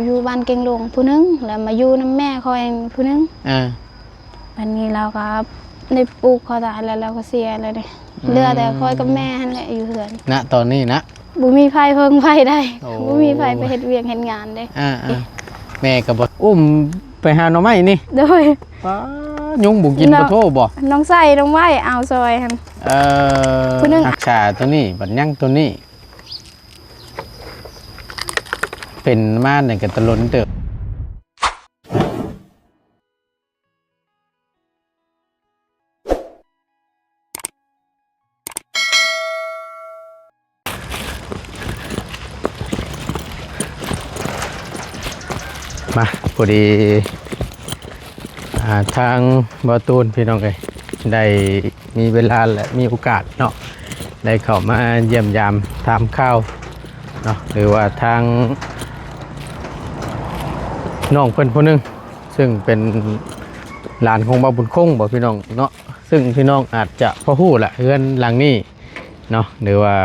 ຢູ່ບ້ານເກັ່ງຫຼວງຜູ້ໜຶ່ງ ແລ້ວມາຢູ່ນຳແມ່ຂ້ອຍຜູ້ໜຶ່ງ. ອ່າ ບັດນີ້ລາວກໍໄດ້ປູກຂ້າວຕານ ແລ້ວລາວກໍເສຍແລ້ວເດ້. ອືມ ເຫຼືອແຕ່ຂ້ອຍກັບແມ່ຫັ້ນແຫຼະຢູ່ເຮືອນ ນະຕອນນີ້ນະ. ບໍ່ມີໃຜເພິ່ງໃຜໄດ້. ໂອ້ ບໍ່ມີໃຜໄປເຮັດວຽກເຮັດງານເດ້. ອ່າໆ ແມ່ກໍບໍ່ ອຸ້ມໄປຫາໜໍ່ໄມ້ນີ້. ໂດຍ. ປ້າ ຍຸງບໍ່ກິນ ເນາະ ບໍ່ໂທບໍ່? ນ້ອງໃສ່ນ້ອງໄວ້ເອົາຊ່ອຍຫັ້ນ. ເອີ ຜູ້ໜຶ່ງ ຮັກສາໂຕນີ້ ບັດຍັງໂຕນີ້ ເປັນມານີ້ກໍຕະຫຼົນເຕີບ. ມາ ພໍດີ ອ່າ ທາງບ່າວຕູນ ພີ່ນ້ອງເອີຍ ໄດ້ມີເວລາ ແລະ ມີໂອກາດເນາະ ໄດ້ເຂົ້າມາຢ້ຽມຢາມຖາມຂ່າວເນາະ ຫຼືວ່າທາງນ້ອງເພິ່ນຜູ້ໜຶ່ງ ຊຶ່ງເປັນຫຼານຂອງບ່າວບຸນຄົງບໍ ພີ່ນ້ອງເນາະ. ຊຶ່ງພີ່ນ້ອງອາດຈະພໍຮູ້ລະ ເຮືອນຫຼັງນີ້ເນາະ ຫຼືວ່າ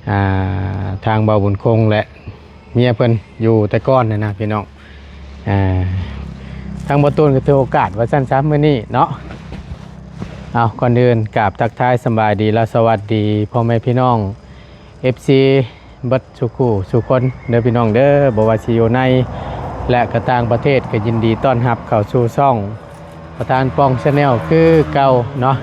ອ່າ ທາງບ່າວບຸນຄົງ ແລະ ເມຍເພິ່ນຢູ່ແຕ່ກ່ອນຫັ້ນນະ ພີ່ນ້ອງ. ອ່າ ທາງບ່າວຕູນກໍຖືໂອກາດວ່າຊັ້ນຊະ ມື້ນີ້ເນາະ. ເອົາ ກ່ອນອື່ນກາບທັກທາຍສະບາຍດີ ແລະ ສະຫວັດດີພໍ່ແມ່ພີ່ນ້ອງ ເອັຟຊີ ເບິດສູ່ຄູ່ສູ່ຄົນເດີພີ່ນ້ອງເດີ. ບໍ່ວ່າຊິຢູ່ໃນ ແລະ ກໍຕ່າງປະເທດ ກໍຍິນດີຕ້ອນຮັບເຂົ້າສູ່ຊ່ອງປະທານປ່ອງ Channel ຄືເກົ່າເນາະ.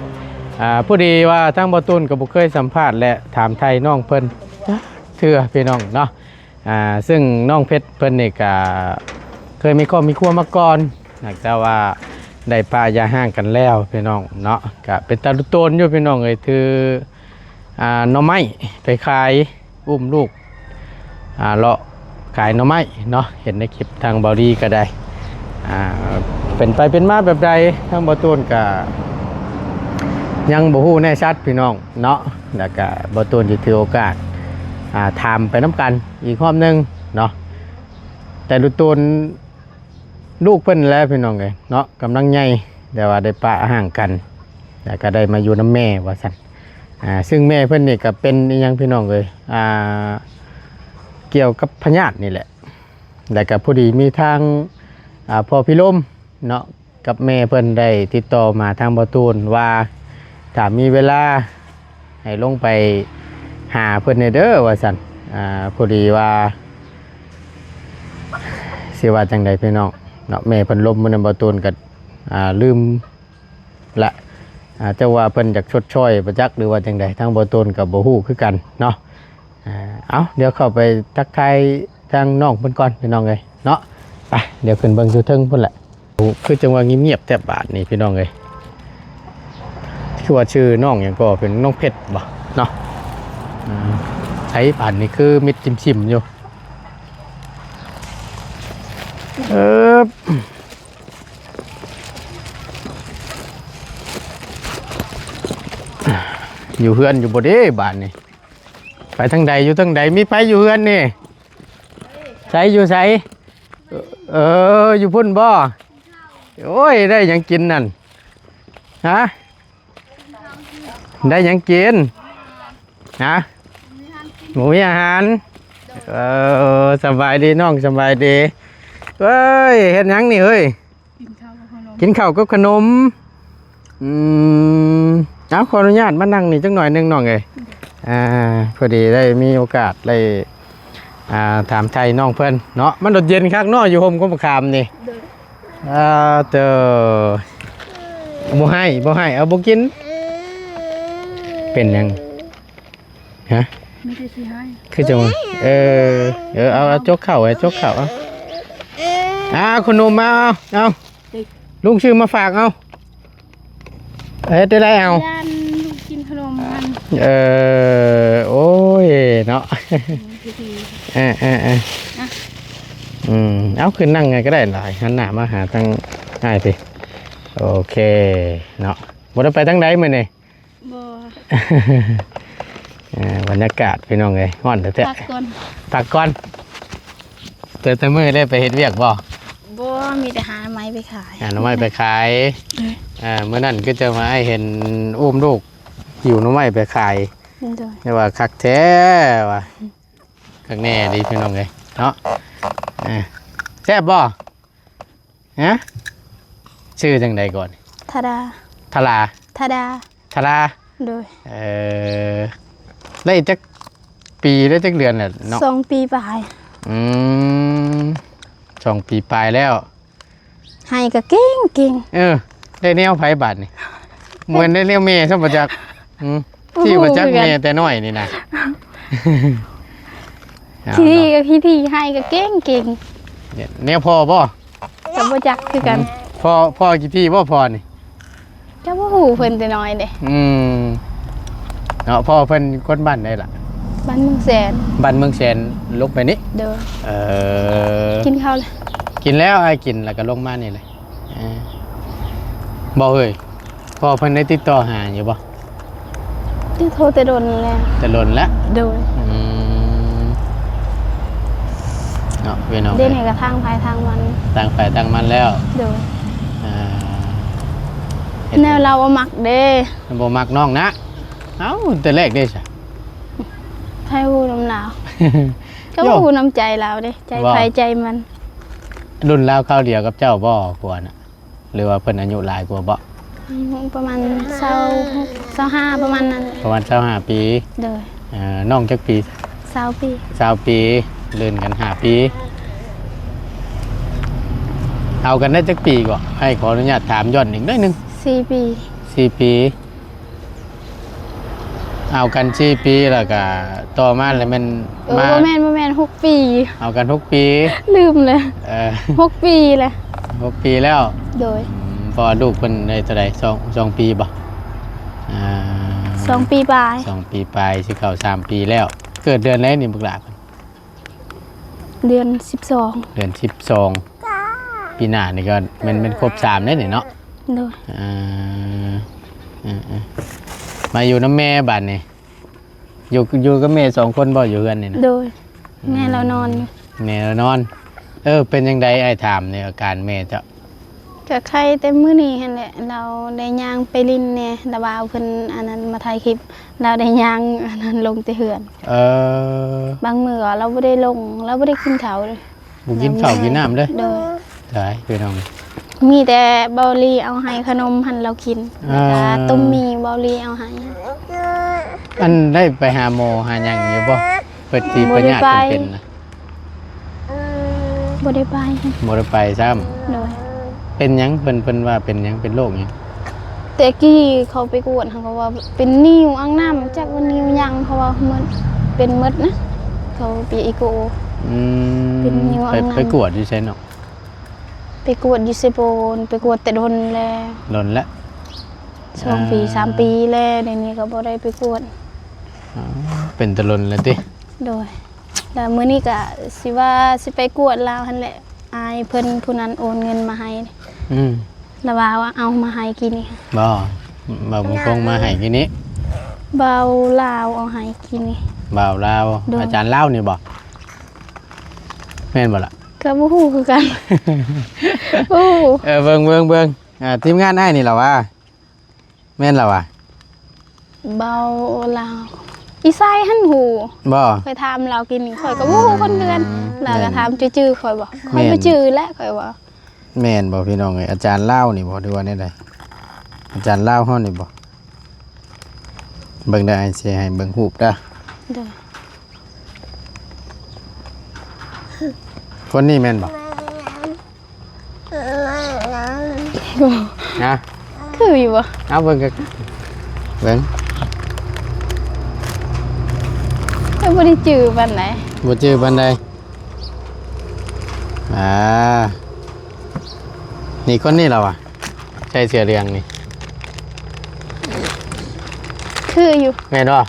ອ່າ ພໍດີວ່າທາງບ່າວຕູນກໍບໍ່ເຄີຍສຳພາດ ແລະ ຖາມໄຖ່ນ້ອງເພິ່ນຈັກເທື່ອພີ່ນ້ອງເນາະ. ອ່າ ຊຶ່ງນ້ອງເພັດເພິ່ນນີ້ກະເຄີຍມີຄອບມີຄົວມາກ່ອນ ແຕ່ວ່າໄດ້ປະຢ່າຮ້າງກັນແລ້ວພີ່ນ້ອງເນາະ. ກະເປັນຕາລຸໂຕນຢູ່ພີ່ນ້ອງເອີຍ ຖື ອ່າ ໜໍ່ໄມ້ໄປຂາຍ ອຸ້ມລູກ ອ່າ ເລາະຂາຍໜໍ່ໄມ້ເນາະ. ເຫັນໃນຄລິບທາງເບົາດີກໍໄດ້ ອ່າ ເປັນໄປເປັນມາແບບໃດ ທາງບ່າວຕູນກໍຍັງບໍ່ຮູ້ແນ່ຊັດພີ່ນ້ອງເນາະ. ແລ້ວກໍບ່າວຕູນຊິຖືໂອກາດ ອ່າ ຖາມໄປນຳກັນອີກຮອບໜຶ່ງເນາະ. ແຕ່ລຸໂຕນ ລູກເພິ່ນແຫຼະພີ່ນ້ອງເອີຍເນາະ ກຳລັງໃຫຍ່ ແຕ່ວ່າໄດ້ປະຮ້າງກັນ ແລ້ວກໍໄດ້ມາຢູ່ນຳແມ່ວ່າຊັ້ນ. ອ່າ ຊຶ່ງແມ່ເພິ່ນນີ້ກໍເປັນອີ່ຫຍັງພີ່ນ້ອງເອີຍ ອ່າ ກ່ຽວກັບພະຍາດນີ້ແຫຼະ. ແລ້ວກໍພໍດີມີທາງ ອ່າ ພໍ່ພິລົມເນາະ ກັບແມ່ເພິ່ນໄດ້ຕິດຕໍ່ມາທາງບ່າວຕູນວ່າ ຖ້າມີເວລາໃຫ້ລົງໄປຫາເພິ່ນແດ່ເດີວ່າຊັ້ນ. ອ່າ ພໍດີວ່າ ຊິວ່າຈັ່ງໃດພີ່ນ້ອງເນາະ ແມ່ເພິ່ນລົມມື້ນັ້ນ ບ່າວຕູນກໍ ອ່າ ລືມລະ ອ່າ ຈັກວ່າເພິ່ນຢາກຊົດຊ່ອຍບໍ່ຈັກ ຫຼືວ່າຈັ່ງໃດ ທາງບ່າວຕູນກໍບໍ່ຮູ້ຄືກັນເນາະ. ອ່າ ເອົາ ດຽວເຂົ້າໄປທັກທາຍທາງນ້ອງເພິ່ນກ່ອນພີ່ນ້ອງເອີຍເນາະ. ໄປ ດຽວຂຶ້ນເບິ່ງຢູ່ເທິງພຸ້ນແຫຼະ. ໂອ້ ຄືຈັ່ງວ່າງຽບໆແທ້ບາດນີ້ພີ່ນ້ອງເອີຍ. ຄືວ່າຊື່ນ້ອງຫຍັງກໍ ເປັນນ້ອງເພັດບໍເນາະ? ອືມ ໃສບາດນີ້ຄືມິດຊິມໆຢູ່. ເອີ ຢູ່ເຮືອນຢູ່ບໍ່ເດ້ບາດນີ້? ໄປທາງໃດ ຢູ່ທາງໃດ? ມີໃຜຢູ່ເຮືອນນີ້? ໃສ ຢູ່ໃສ? ເອີ ຢູ່ພຸ້ນບໍ? ໂອ້ຍ ໄດ້ຫຍັງກິນນັ້ນ? ຮະ? ໄດ້ຫຍັງກິນ? ຮະ? ບໍ່ມີອາຫານ? ເອີ ສະບາຍດີນ້ອງ ສະບາຍດີ. ເອີຍ ເຮັດຫຍັງນີ້ເຮີ້ຍ? ກິນເຂົ້າກັບຂະໜົມ ກິນເຂົ້າກັບຂະໜົມ. ອືມ ເອົາ ຂໍອະນຸຍາດມານັ່ງນີ້ຈັກໜ້ອຍໜຶ່ງນ້ອງເອີຍ. ອ່າ ພໍດີໄດ້ມີໂອກາດໄດ້ ອ່າ ຖາມໄຖ່ນ້ອງເພິ່ນເນາະ. ມັນໂດດເຢັນຄັກເນາະ ຢູ່ຮົ່ມກົກມະຂາມນີ້. ໂດຍ. ອ່າ ເຕີ ບໍ່ໃຫ້ ບໍ່ໃຫ້ ເອົາ ບໍ່ກິນ. ເປັນຫຍັງ? ຮະ? ມີແຕ່ຊິໃຫ້ ຄືຈັ່ງວ່າ ເອີ ເອີ ເອົາ ເອົາ ຈົກເຂົ້າ ເອົາ ຈົກເຂົ້າ ເອົາ ອ່າ ຂະໜົມມາ ເອົາ ເອົາ ເອີ ລຸງຊື້ມາຝາກ ເອົາ ເຮັດໄດ້ ເອົາ ຢ້ານລູກກິນຂະໜົມຫັ້ນ ເອີ ໂອ້ຍ ເນາະ ອືມ ເອີ ເອີ ເອີ ນະ ອືມ ເອົາ ຂຶ້ນນັ່ງໄງກໍໄດ້ຫຼາຍ ຫັນໜ້າມາຫາທາງອ້າຍພີ້ ໂອເຄ ເນາະ ບໍ່ໄດ້ໄປທາງໃດມື້ນີ້? ບໍ່ ເອີ ບັນຍາກາດພີ່ນ້ອງເອີຍ ຮ້ອນແທ້ໆ ພັກກ່ອນ ພັກກ່ອນ ແຕ່ ແຕ່ມື້ໄດ້ໄປເຮັດວຽກບໍ່? ບໍ່ ມີແຕ່ຫາໜໍ່ໄມ້ໄປຂາຍ ຫາໜໍ່ໄມ້ໄປຂາຍ ເອີ ເອີ ມື້ນັ້ນຄືຈະມາໃຫ້ເຫັນອຸ້ມລູກຫິ້ວໜໍ່ໄມ້ໄປຂາຍ ໂດຍ ແຕ່ວ່າຄັກແທ້ວ່າ ອືມ ຄັກແນ່ເດ້ພີ່ນ້ອງເອີຍ ເນາະ. ເອີ ແຊບບໍ່? ຮະ? ຊື່ຈັ່ງໃດກ່ອນ? ທາດາ. ທາລາ? ທາດາ. ທາລາ. ໂດຍ. ເອີ ໄດ້ຈັກປີ ໄດ້ຈັກເດືອນແລ້ວເນາະ? ສອງປີປາຍ. ອືມ ສອງປີປາຍແລ້ວ. ໄຫ້ກໍເກັ່ງໆ. ເອີ ໄດ້ແນວໃຜບາດນີ້? ບໍ່ແມ່ນໄດ້ແນວແມ່ຊ້ຳບໍ່ຈັກ. ອືມ ບໍ່ຮູ້ຄືກັນ ທີ່ບໍ່ຈັກແມ່ແຕ່ນ້ອຍນີ້ນະ. ຂີ້ຖີ່ກໍຂີ້ຖີ່ ໄຫ້ກໍເກັ່ງໆ. ແນວພໍ່ບໍ່? ກໍບໍ່ຈັກຄືກັນ. ອືມ ພໍ່ ພໍ່ຂີ້ຖີ່ບໍ່ພໍ່ນີ້? ກໍບໍ່ຮູ້ເພິ່ນແຕ່ນ້ອຍເດ້. ອືມ ເນາະ ພໍ່ເພິ່ນຄົນບ້ານໃດລະ? ບ້ານເມືອງແສນ. ບ້ານເມືອງແສນ ລົງໄປນີ້? ໂດຍ. ເອີ ກິນເຂົ້າແລ້ວ? ກິນແລ້ວ ອ້າຍກິນແລ້ວກໍລົງມານີ້ແຫຼະ. ເອີ ບໍ່ເອີຍ ພໍ່ເພິ່ນໄດ້ຕິດຕໍ່ຫາຢູ່ບໍ່? ຕິດໂທແຕ່ດົນແລ້ວ. ແຕ່ດົນແລ້ວ? ໂດຍ. ອືມ ເນາະ ພີ່ນ້ອງ ດຽວນີ້ກໍທາງໃຜທາງມັນ. ທາງໃຜທາງມັນແລ້ວ. ໂດຍ. ອ່າ ແນວລາວບໍ່ມັກເດ້. ບໍ່ມັກນ້ອງນະ. ເອົ້າ ແຕ່ແລກເດ້ຊະ. ໃຜຮູ້ນຳລາວ ກໍບໍ່ຮູ້ນຳໃຈລາວເດ້. ໃຈໃຜໃຈມັນ. ລຸ້ນລາວຄາວດຽວກັບເຈົ້າບໍ່ ກວ່ານະ? ຫຼືວ່າເພິ່ນອາຍຸຫຼາຍກວ່າບໍ່? ອາຍຸປະມານຊາວຫົກ ຊາວຫ້າ ປະມານນັ້ນ. ປະມານຊາວຫ້າປີ. ໂດຍ. ເອີ ນ້ອງຈັກປີ? ຊາວປີ. ຊາວປີ ລື່ນກັນຫ້າປີ. ເອົາກັນໄດ້ຈັກປີກໍ? ອ້າຍຂໍອະນຸຍາດຖາມຍ້ອນອີກໜ້ອຍໜຶ່ງ. ສີ່ປີ. ສີ່ປີ. ເອົາກັນສີ່ປີ ແລ້ວກະຕໍ່ມາແລ້ວແມ່ນ ເອີ ມາ ບໍ່ແມ່ນ ບໍ່ແມ່ນ ຫົກປີ. ເອົາກັນຫົກປີ. ລືມແລ້ວ. ເອີ ຫົກປີແລ້ວ. ຫົກປີແລ້ວ. ໂດຍ. ອືມ ເພາະວ່າລູກເພິ່ນໄດ້ເທົ່າໃດ? ສອງ ສອງປີບໍ່? ອ່າ ສອງປີປາຍ. ສອງປີປາຍ ຊິເຂົ້າສາມປີແລ້ວ. ເກີດເດືອນໃດນີ້ບັກຫຼ້າ? ເດືອນສິບສອງ. ເດືອນສິບສອງ. ປີໜ້ານີ້ກໍແມ່ນ ແມ່ນຄົບສາມແລ້ວນີ້ເນາະ. ໂດຍ. ເອີ ເອີ ເອີ ມາຢູ່ນຳແມ່ບາດນີ້. ຢູ່ ຢູ່ກັບແມ່ສອງຄົນບໍ່ ຢູ່ເຮືອນນີ້ນະ? ໂດຍ. ອືມ ແມ່ລາວນອນຢູ່. ແມ່ລາວນອນ. ເອີ ເປັນຈັ່ງໃດ ອ້າຍຖາມແດ່ ອາການແມ່ເຈົ້າ? ກໍໄຄແຕ່ມື້ນີ້ຫັ້ນແຫຼະ ລາວໄດ້ຍ່າງໄປຫຼິ້ນແດ່ ລາວວ່າເພິ່ນອັນນັ້ນມາຖ່າຍຄລິບ ລາວໄດ້ຍ່າງອັນນັ້ນລົງແຕ່ເຮືອນ. ເອີ ບາງມື້ກໍລາວບໍ່ໄດ້ລົງ ລາວບໍ່ໄດ້ກິນເຂົ້າເລີຍ. ບໍ່ກິນເຂົ້າກິນນ້ຳເລີຍ. ໂດຍ. ຕາຍ ພີ່ນ້ອງ ມີແຕ່ເບົາລີເອົາໃຫ້ຂະໜົມຫັ້ນລາວກິນ ອ່າ ແລ້ວກໍຕົ້ມໝີ່ເບົາລີເອົາໃຫ້. ອັນໄດ້ໄປຫາໝໍຫາຫຍັງຢູ່ບໍ່? ເພິ່ນຕິ ບໍ່ໄດ້ໄປ ພະຍາດເພິ່ນເປັນນະ. ບໍ່ໄດ້ໄປ. ບໍ່ໄດ້ໄປຊ້ຳ. ໂດຍ. ເປັນຫຍັງ? ເພິ່ນ ເພິ່ນວ່າເປັນຫຍັງ? ເປັນໂລກຫຍັງ? ແຕ່ກີ້ເຂົາໄປກວດ ເຂົາກໍວ່າເປັນນິ້ວອ່າງນ້ຳ ຈັກວ່ານິ້ວຫຍັງ ເຂົາວ່າໝົດ ເປັນໝົດນະ ເຂົາໄປເອໂກ. ອືມ. ເປັນນິ້ວອ່າງນ້ຳ. ໄປ ໄປກວດຢູ່ໃສເນາະ? ໄປກວດຢູ່ເຊໂປນ ໄປກວດແຕ່ດົນແລ້ວ. ດົນແລ້ວ. ສອງປີ ອ່າ ສາມປີແລ້ວ ດຽວນີ້ກໍບໍ່ໄດ້ໄປກວດ. ອໍ ເປັນແຕ່ດົນແລ້ວຕິ? ໂດຍ. ແລ້ວມື້ນີ້ກະຊິວ່າຊິໄປກວດລາວຫັ້ນແຫຼະ ອ້າຍເພິ່ນຜູ້ນັ້ນໂອນເງິນມາໃຫ້. ອືມ. ລາວວ່າເອົາມາໃຫ້ກີ້ນີ້. ບໍ່ ບ່າວມຸງຄົງມາໃຫ້ກີ້ນີ້. ບ່າວລາວເອົາໃຫ້ກີ້ນີ້. ບ່າວລາວ. ໂດຍ. ອາຈານລາວນີ້ບໍ່? ແມ່ນບໍ່ລະ? ກໍບໍ່ຮູ້ຄືກັນ. ໂອ້. ເອີ ເບິ່ງ ເບິ່ງ ເບິ່ງ ອ່າ ທີມງານອ້າຍນີ້ລະວ່າ ແມ່ນລະວະ? ເບົາລາວ ອີ່ຊາຍຫັ້ນຮູ້. ບໍ່? ຂ້ອຍຖາມລາວກີ້ນີ້ ຂ້ອຍກໍບໍ່ຮູ້ຄົນຄືກັນ. ອືມ. ລາວກໍຖາມຈື່ໆຂ້ອຍບໍ່? ແມ່ນ. ຂ້ອຍບໍ່ຈື່ແຫຼະ ຂ້ອຍວ່າ. ແມ່ນບໍ່ພີ່ນ້ອງເອີຍ? ອາຈານລາວນີ້ບໍ່ ຫຼືວ່າແນວໃດ? ອາຈານລາວເຮົານີ້ບໍ່? ເບິ່ງເດີ ອ້າຍຊິໃຫ້ເບິ່ງຮູບເດີ. ໂດຍ. ຄົນນີ້ແມ່ນບໍ່? ນະ? ຄືຢູ່ບໍ່? ເອົາເບິ່ງກະ ເບິ່ງ ຂ້ອຍບໍ່ໄດ້ຈື່ປານໃດ. ບໍ່ຈື່ປານໃດ. ອ່າ ນີ້ຄົນນີ້ລະວະ? ໃສ່ເສື້ອເຫຼືອງນີ້ ຄືຢູ່. ແມ່ນບໍ່?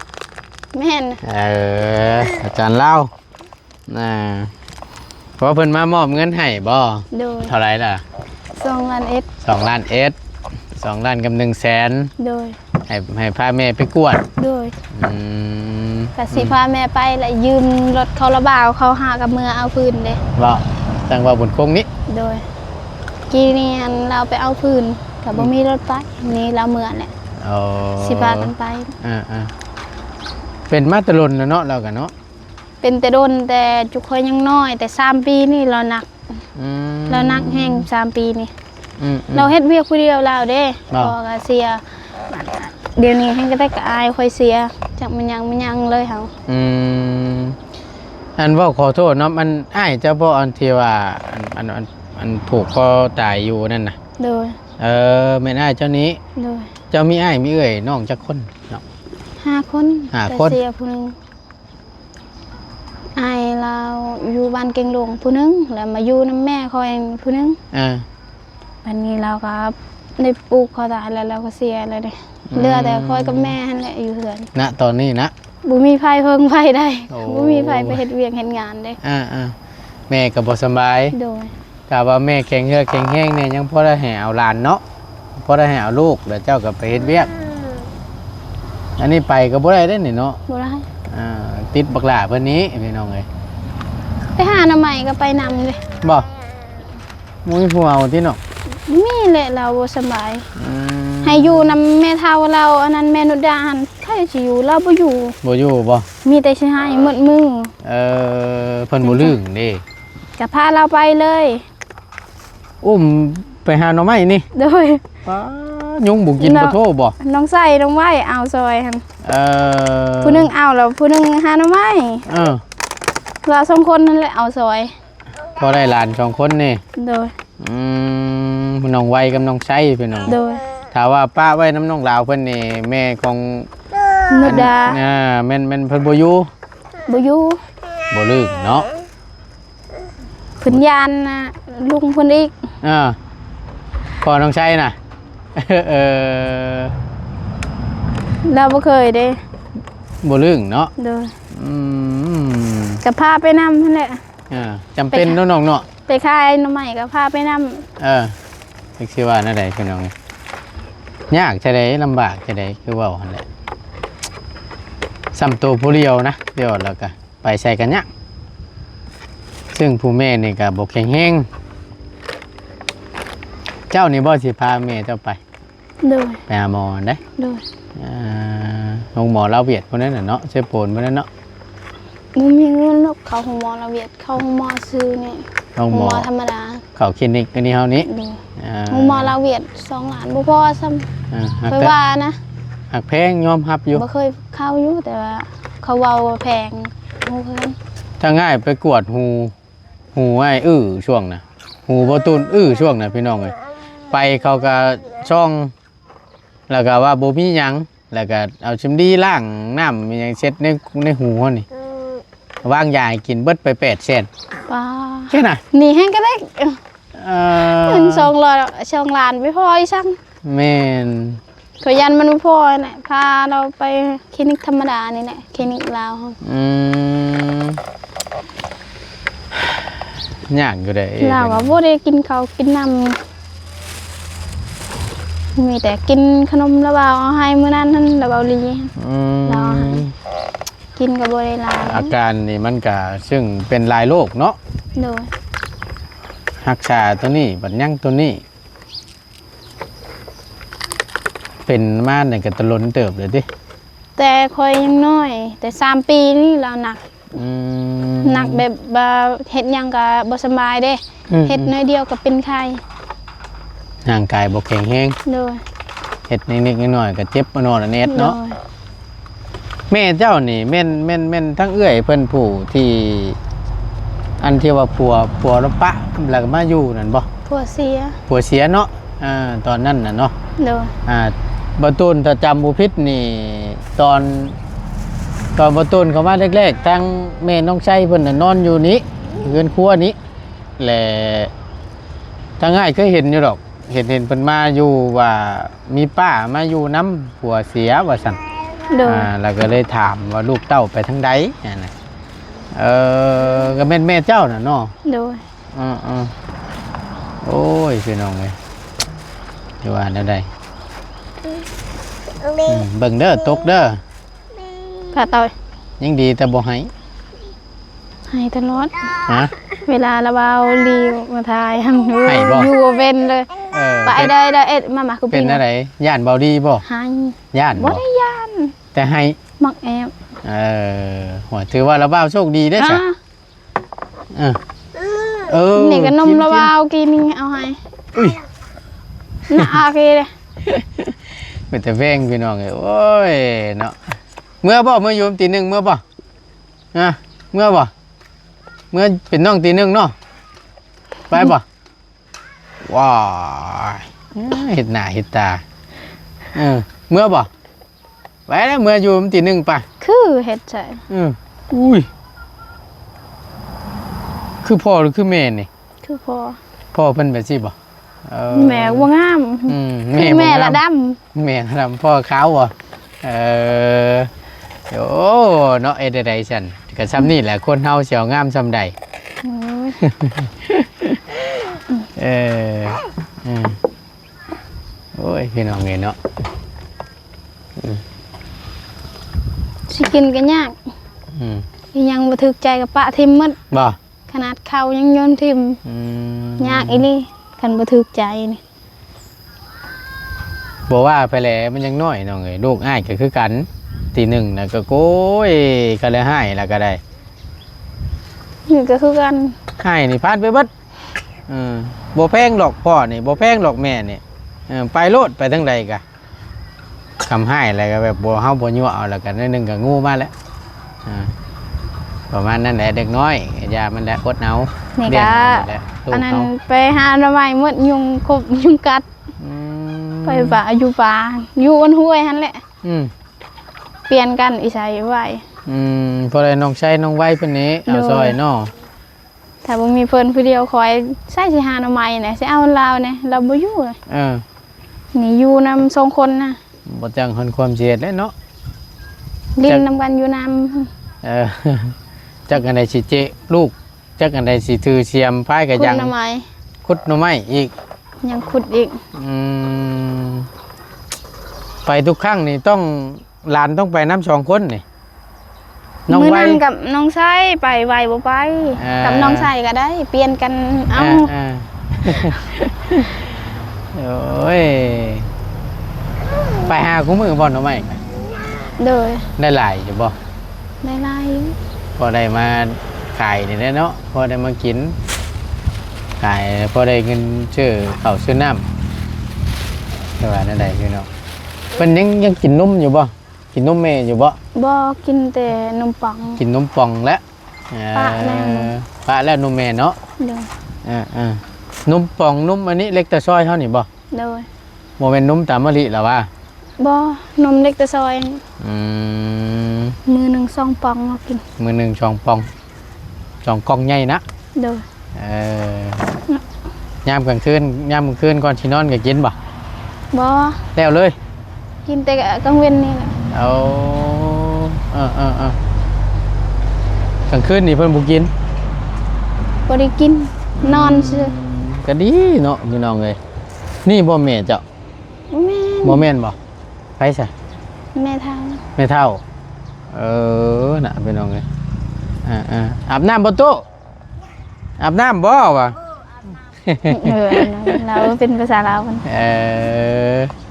ແມ່ນ. ເອີ ອາຈານລາວ. ອ່າ ເພາະວ່າເພິ່ນມາມອບເງິນໃຫ້ບໍ່? ໂດຍ. ເທົ່າໃດລະ? ສອງລ້ານເອັດ. ສອງລ້ານເອັດ ສອງລ້ານກັບໜຶ່ງແສນ. ໂດຍ. ໃຫ້ ໃຫ້ພາແມ່ໄປກວດ. ໂດຍ. ອືມ. ກະຊິພາແມ່ໄປ ແລະ ຢືມລົດເຂົາລະບ່າວ ເຂົາຫາກະເມືອເອົາຟືນເດ້. ເວົ້າ ຈັ່ງເວົ້າບຸນຄົງນີ້. ໂດຍ. ກີ້ນີ້ຫັ້ນລາວໄປເອົາຟືນ ກະບໍ່ມີລົດໄປ ນີ້ລາວເມືອແຫຼະ. ໂອ້ ຊິພາກັນໄປ. ເອີໆ ເປັນມາແຕ່ດົນແລ້ວເນາະ ລາວກະເນາະ. ເປັນແຕ່ດົນ ແຕ່ຈຸຂ້ອຍຍັງນ້ອຍ ແຕ່ສາມປີນີ້ລາວໜັກ ອືມ ລາວໜັກແຮງສາມປີນີ້ ອືມໆ ລາວເຮັດວຽກຜູ້ດຽວລາວເດ້ ບໍ່ ພໍ່ກໍເສຍ ດຽວນີ້ແຮງກະແຕກກະອາຍຂ້ອຍເສຍ ຈັກແມ່ນຫຍັງແມ່ນຫຍັງເລີຍເຮົາ ອືມ ອັນເວົ້າຂໍໂທດເນາະ ອັນອ້າຍເຈົ້າບໍ່ ອັນທີ່ວ່າ ອັນ ອັນ ອັນ ອັນຜູກຄໍຕາຍຢູ່ນັ້ນນະ ໂດຍ ເອີ ແມ່ນອ້າຍເຈົ້ານີ້ ໂດຍ ເຈົ້າມີອ້າຍມີເອື້ອຍນ້ອງຈັກຄົນເນາະ ຫ້າຄົນ ຫ້າຄົນ ແຕ່ເສຍຜູ້ໜຶ່ງ ອ້າຍລາວຢູ່ບ້ານເກັງຫຼວງຜູ້ໜຶ່ງ ແລ້ວມາຢູ່ນຳແມ່ຂ້ອຍຜູ້ໜຶ່ງ ອ່າ ບັດນີ້ລາວກໍໄດ້ຜູກຄໍຕາຍແລ້ວ ລາວກໍເສຍແລ້ວເດ້ ອືມ ເຫຼືອແຕ່ຂ້ອຍກັບແມ່ຫັ້ນແຫຼະຢູ່ເຮືອນ ນະຕອນນີ້ນະ ບໍ່ມີໃຜເພິ່ງໃຜໄດ້ ໂອ້ ບໍ່ມີໃຜໄປເຮັດວຽກເຮັດງານເດ້ ອ່າໆ ແມ່ກໍບໍ່ສະບາຍ ໂດຍ ຖ້າວ່າແມ່ແຂງເຫື່ອແຂງແຮງແດ່ ຍັງພໍໄດ້ໃຫ້ເອົາຫຼານເນາະ ພໍໄດ້ໃຫ້ເອົາລູກ ແລ້ວເຈົ້າກໍໄປເຮັດວຽກ ອັນນີ້ໄປກໍບໍ່ໄດ້ເດ້ນີ້ເນາະ ບໍ່ໄດ້ ອ່າ ຕິດບັກຫຼ້າເພິ່ນນີ້ພີ່ນ້ອງເອີຍ ໄປຫາໜໍ່ໄມ້ກໍໄປນຳເດ້ ບໍ່ ບໍ່ມີຜູ້ເອົາຕິເນາະ ມີແຫຼະ ລາວບໍ່ສະບາຍ ອືມ ໃຫ້ຢູ່ນຳແມ່ເຖົ້າລາວ ອັນນັ້ນແມ່ນຸດດາຫັ້ນ ໃຜຊິຢູ່ ລາວບໍ່ຢູ່ ບໍ່ຢູ່ບໍ່ ມີແຕ່ຊິໃຫ້ໝົດມື້ ເອີ ເພິ່ນບໍ່ລຶ້ງເດ້ ກໍພາລາວໄປເລີຍ ອຸ້ມໄປຫາໜໍ່ໄມ້ນີ້ ໂດຍ ປ້າ ຍຸງບໍ່ກິນ ເນາະ ບໍ່ໂທບໍ່ ນ້ອງໃສ່ນ້ອງໄວ້ເອົາຊ່ອຍຫັ້ນ ເອີ ຜູ້ໜຶ່ງເອົາແລ້ວຜູ້ໜຶ່ງຫາໜໍ່ໄມ້ ເອີ ລາວສອງຄົນນັ້ນແຫຼະເອົາຊ່ອຍ ພໍໄດ້ຫຼານສອງຄົນນີ້ ໂດຍ ອືມ ນ້ອງໄວກັບນ້ອງໄຊພີ່ນ້ອງ ໂດຍ ຖ້າວ່າປະໄວ້ນຳນ້ອງລາວເພິ່ນນີ້ ແມ່ຂອງ ນຸດດາ ອັນ ອ່າ ແມ່ນ ແມ່ນເພິ່ນບໍ່ຢູ່ ບໍ່ຢູ່ ບໍ່ລຶ້ງເນາະ ເພິ່ນຢ້ານນະລຸງເພິ່ນອີກ ອ່າ ພໍ່ນ້ອງໄຊນະ ເອີ ລາວບໍ່ເຄີຍເດ້ ບໍ່ລຶ້ງເນາະ ໂດຍ ອືມ ກໍພາໄປນຳຫັ້ນແຫຼະ ອ່າ ຈຳເປັນເນາະນ້ອງເນາະ ໄປຂາຍໜໍ່ໄມ້ກໍພາໄປນຳ ເອີ ຈັກຊິວ່າແນວໃດພີ່ນ້ອງ ຍາກຈັ່ງໃດ ລຳບາກຈັ່ງໃດ ຄືເວົ້າຫັ້ນແຫຼະ ສ່ຳໂຕຜູ້ດຽວນະ ດຽວແລ້ວກໍ ໄປໃສກັນຍາກ ຊຶ່ງຜູ້ແມ່ນີ້ກໍບໍ່ແຂງແຮງ ເຈົ້ານີ້ບໍ່ຊິພາແມ່ເຈົ້າໄປ ໂດຍ ໄປຫາໝໍຫັ້ນເດ້ ໂດຍ ອ່າ ໂຮງໝໍລາວຫວຽດພຸ້ນນັ້ນນະເນາະ ເຊໂປນພຸ້ນນັ້ນເນາະ ບໍ່ມີເງິນດອກ ເຂົ້າໂຮງໝໍລາວຫວຽດ ເຂົ້າໂຮງໝໍຊື່ນີ້ ໂຮງໝໍ ໂຮງໝໍທຳມະດາ ເຂົ້າຄລີນິກອັນນີ້ເຮົານີ້ ໂດຍ ອ່າ ໂຮງໝໍລາວຫວຽດສອງລ້ານບໍ່ພໍຊ້ຳ ອ່າ ຂ້ອຍວ່ານະ ຮັກແພງຍອມຮັບຢູ່ ບໍ່ເຄີຍເຂົ້າຢູ່ ແຕ່ວ່າເຂົາເວົ້າວ່າແພງ ຮູ້ຄືກັນ ທາງອ້າຍໄປກວດຫູ ຫູອ້າຍອື້ຊ່ວງນະ ຫູບໍ່ຕູນອື້ຊ່ວງນະ ພີ່ນ້ອງເອີຍ ໄປເຂົາກໍສ່ອງ ແລ້ວກໍວ່າບໍ່ມີຫຍັງ ແລ້ວກໍເອົາສຳລີລ້າງນ້ຳອີຫຍັງເຊັດໃນ ໃນຫູເຮົານີ້ ວາງຢາໃຫ້ກິນເບິດໄປແປດແສນ ປ້າ ແຄ່ນະ ນີ້ແຮງກະເດັກ ເອີ ເງິນສອງລ້ານ ສອງລ້ານໄປພໍອີ່ສັງ ແມ່ນ ຂ້ອຍຢ້ານມັນບໍ່ພໍແຫຼະ ພາລາວໄປຄລີນິກທຳມະດານີ້ແຫຼະ ຄລີນິກລາວ ອືມ ຍາກຢູ່ເດ້ ລາວກໍບໍ່ໄດ້ກິນເຂົ້າກິນນ້ຳ ມີແຕ່ກິນຂະໜົມລາວເອົາໃຫ້ມື້ນັ້ນຫັ້ນ ລາວເອົາຫຼີ ອືມ ລາວເອົາໃຫ້ ກິນກໍບໍ່ໄດ້ຫຼາຍ ອາການນີ້ມັນກະ ຊຶ່ງເປັນຫຼາຍໂລກເນາະ ໂດຍ ຮັກສາໂຕນີ້ ບັດຍັງໂຕນີ້ ເປັນມານີ້ກໍຕະດົນເຕີບແລ້ວຕິ? ແຕ່ຂ້ອຍຍັງນ້ອຍ ແຕ່ສາມປີນີ້ລາວໜັກ ອືມ ໜັກແບບວ່າເຮັດຫຍັງກໍບໍ່ສະບາຍເດ້ ອືມໆ ເຮັດໜ້ອຍດຽວກໍເປັນໄຂ້ ຮ່າງກາຍບໍ່ແຂງແຮງ ໂດຍ ເຮັດນິດໆໜ້ອຍໆກໍເຈັບອະໜອດອະແນດເນາະ ໂດຍ ແມ່ເຈົ້ານີ້ແມ່ນ ແມ່ນ ແມ່ນທັງເອື້ອຍເພິ່ນຜູ້ທີ່ ອັນທີ່ວ່າຜົວ ຜົວລາວປະ ແລ້ວກໍມາຢູ່ນັ້ນບໍ່? ຜົວເສຍ ຜົວເສຍເນາະ ອ່າ ຕອນນັ້ນນະເນາະ ໂດຍ ອ່າ ບ່າວຕູນ ຖ້າຈຳບໍ່ຜິດນີ້ ຕອນ ຕອນບ່າວຕູນເຂົ້າມາແລກໆ ທາງແມ່ນ້ອງໄຊເພິ່ນນະນອນຢູ່ນີ້ ເຮືອນຄົວນີ້ ແລະ ທາງອ້າຍເຄີຍເຫັນຢູ່ດອກ ເຫັນ ເຫັນເພິ່ນມາຢູ່ວ່າມີປ້າມາຢູ່ນຳ ຜົວເສຍວ່າຊັ້ນ ໂດຍ ອ່າ ແລ້ວກໍເລີຍຖາມວ່າລູກເຕົ້າໄປທາງໃດຫັ້ນນະ ເອີ ກໍແມ່ນແມ່ເຈົ້ານະເນາະ ໂດຍ ເອີໆ ໂອ້ຍ ພີ່ນ້ອງເອີຍ ຊິວ່າແນວໃດ ອືມ ເບິ່ງເດີ ຕົກເດີ ກະຕໍ່ ຍັງດີແຕ່ບໍ່ໄຫ້ ໄຫ້ຕະຫຼອດ ຮະ ເວລາລາວເວົ້າລີມາຖ່າຍຫັ້ນ ໄຫ້ບໍ່? ຢູ່ບໍ່ເປັນເລີຍ ເອີ ໄປໄດ້ ໄດ້ເອັດ ມາ ມາ ຄືເປັນ ເປັນແນວໃດ? ຢ້ານເວົ້າລີບໍ່? ໄຫ້ ຢ້ານບໍ່? ບໍ່ໄດ້ຢ້ານ ແຕ່ໄຫ້ ມັກແອບ ເອີ ໂຫ ຖືວ່າລະບ່າວໂຊກດີເດ້ຊະ. ອ່າ ເອີ ເອີ ນີ້ກໍນົມລະບ່າວກີນນີ້ເອົາໃຫ້. ອຸ້ຍ ໜ້າອາກເດ້ ເປັນຕາແພງພີ່ນ້ອງເອີຍ. ໂອ້ຍເນາະ ເມືອບໍ່? ເມືອຢູ່ຕີໜຶ່ງ ເມືອບໍ່? ຮະ ເມືອບໍ່? ເມືອເປັນນ້ອງຕີໜຶ່ງເນາະ ໄປບໍ່? ວ້າຍ ເຮັດໜ້າເຮັດຕາ. ເອີ ເມືອບໍ່? ໄປແລ້ວ ເມືອຢູ່ມັນຕີໜຶ່ງປະ ຄືເຮັດໃສ່. ເອີ ອຸ້ຍ ຄືພໍ່ຫຼືຄືແມ່ນີ້? ຄືພໍ່. ພໍ່ເພິ່ນແບບຊີ້ບໍ່? ເອີ ແມ່ບໍ່ງາມ. ອືມ ຄືແມ່ລະດຳ ແມ່ລະດຳ ພໍ່ຂາວບໍ່? ເອີ ໂອ້ ເນາະ ເຮັດແນວໃດຊັ້ນ ກໍຊ່ຳນີ້ແຫຼະ ຄົນເຮົາຊິເອົາງາມຊ່ຳໃດ. ໂອ້ຍ ເອີ ເອີ ໂອ້ຍ ພີ່ນ້ອງເອີຍເນາະ ອືມ ຊິກິນກໍຍາກ. ອືມ ອີຫຍັງບໍ່ຖືກໃຈກໍປະຖິ້ມໝົດ. ບໍ່? ຂະໜາດເຂົ້າຍັງໂຍນຖິ້ມ. ອືມ ຍາກອີ່ຫຼີ ຄັນບໍ່ຖືກໃຈນີ້. ບໍ່ວ່າໄປແຫຼະ ມັນຍັງນ້ອຍນ້ອງເອີຍ. ລູກອ້າຍກໍຄືກັນ ຕີໜຶ່ງນະກໍ ໂອ້ຍ ຄັນລະຮ້າຍລະກໍໄດ້ ນີ້ກໍຄືກັນ ຮ້າຍນີ້ຜ່ານໄປເບິດ. ເອີ ບໍ່ແພງດອກພໍ່ນີ້ ບໍ່ແພງດອກແມ່ນີ້. ເອີ ໄປໂລດ ໄປທາງໃດກະ ຄຳຮ້າຍແລ້ວກໍແບບບໍ່ ເຮົາບໍ່ຍົວະເອົາ ແລ້ວກໍໜ້ອຍໜຶ່ງກໍງູມາແລ້ວ. ອ່າ ປະມານນັ້ນແຫຼະ ເດັກນ້ອຍ ຢ່າມັນແຫຼະ ອົດເອົາ. ນີ້ກໍ ລ້ຽງເອົາແຫຼະ ລູກເຮົາ. ອັນນັ້ນໄປຫາໜໍ່ໄມ້ໝົດ ຍຸງຂົບຍຸງກັດ. ອືມ ໄປປ່າ ຢູ່ປ່າ ຢູ່ອັນຫ້ວຍຫັ້ນແຫຼະ. ອືມ ປ່ຽນກັນອີໄສໄວ້. ອືມ ພໍໄດ້ນ້ອງໄຊນ້ອງໄວເພິ່ນນີ້ເອົາ ໂດຍ ຊ່ອຍເນາະ. ຖ້າບໍ່ມີເພິ່ນຜູ້ດຽວ ຂ້ອຍໃສຊິຫາໜໍ່ໄມ້ແດ່ ຊິເອົາລາວແດ່ ລາວບໍ່ຢູ່. ເອີ ນີ້ຢູ່ນຳສອງຄົນນະ ບໍ່ຈັ່ງເພິ່ນຄວາມຊິເຮັດແຫຼະເນາະ. ຫຼິ້ນນຳກັນຢູ່ນຳ. ເອີ ຈັກອັນໃດຊິເຈະລູກ ຈັກອັນໃດຊິຖືສຽມພາຍກະຍັງ ຂຸດໜໍ່ໄມ້ ຂຸດໜໍ່ໄມ້ອີກ ຍັງຂຸດອີກ. ອືມ ໄປທຸກຄັ້ງນີ້ຕ້ອງ ຫຼານຕ້ອງໄປນຳສອງຄົນນີ້. ນ້ອງ ມື້ນັ້ນ ໄວ ກັບນ້ອງໄຊ ໄປ ໄວບໍ່ໄປ. ອ່າ ກັບນ້ອງໄຊກໍໄດ້ ປ່ຽນກັນເອົາ. ອ່າ ໂອ້ຍ ໄປຫາຄູ່ມື້ບໍ່ໜໍ່ໄມ້? ໂດຍ. ໄດ້ຫຼາຍຢູ່ບໍ່? ໄດ້ຫຼາຍຢູ່ ພໍໄດ້ມາຂາຍນີ້ແຫຼະເນາະ ພໍໄດ້ມາກິນ ຂາຍພໍໄດ້ເງິນຊື້ເຂົ້າຊື້ນ້ຳ. ແຕ່ວ່າແນວໃດພີ່ນ້ອງ ເພິ່ນຍັງ ຍັງກິນນົມຢູ່ບໍ່? ກິນນົມແມ່ຢູ່ບໍ່? ບໍ່ ກິນແຕ່ນົມປອງ. ກິນນົມປອງແຫຼະ. ເອີ ປະແລ້ວ ປະແລ້ວນົມແມ່ເນາະ. ໂດຍ. ເອີໆ ນົມປອງ ນົມອັນນີ້ເລັກຕາຊອຍເຮົານີ້ບໍ່? ໂດຍ. ບໍ່ແມ່ນນົມຕາມະລິລະຫວາ? ບໍ່ ນົມເລັກຕາຊອຍ. ອືມ ມື້ໜຶ່ງສອງປອງເຮົາກິນ. ມື້ໜຶ່ງສອງປອງ ສອງກ່ອງໃຫຍ່ນະ. ໂດຍ. ເອີ ຍາມກາງຄືນ ຍາມກາງຄືນກ່ອນຊິນອນກໍກິນບໍ່? ບໍ່. ແລ້ວເລີຍ? ກິນແຕ່ກາງເວັນນີ້ແຫຼະ. ໂອ້ ເອີໆໆ ກາງຄືນນີ້ເພິ່ນບໍ່ກິນ? ບໍ່ໄດ້ກິນ. ອືມ ນອນຊື່. ກໍດີເນາະ ພີ່ນ້ອງເອີຍ. ນີ້ບໍ່ແມ່ເຈົ້າ? ບໍ່ແມ່ນ. ບໍ່ແມ່ນບໍ່? ໃຜຊະ? ແມ່ເຖົ້າ. ແມ່ເຖົ້າ. ເອີ ນະ ພີ່ນ້ອງເອີຍ. ອ່າໆ ອາບນ້ຳບໍ່ຕູ້? ອາບນ້ຳບໍ່ວະ? ເອີ ອາບນ້ຳ ລາວເປັນພາສາລາວເພິ່ນ. ເອີ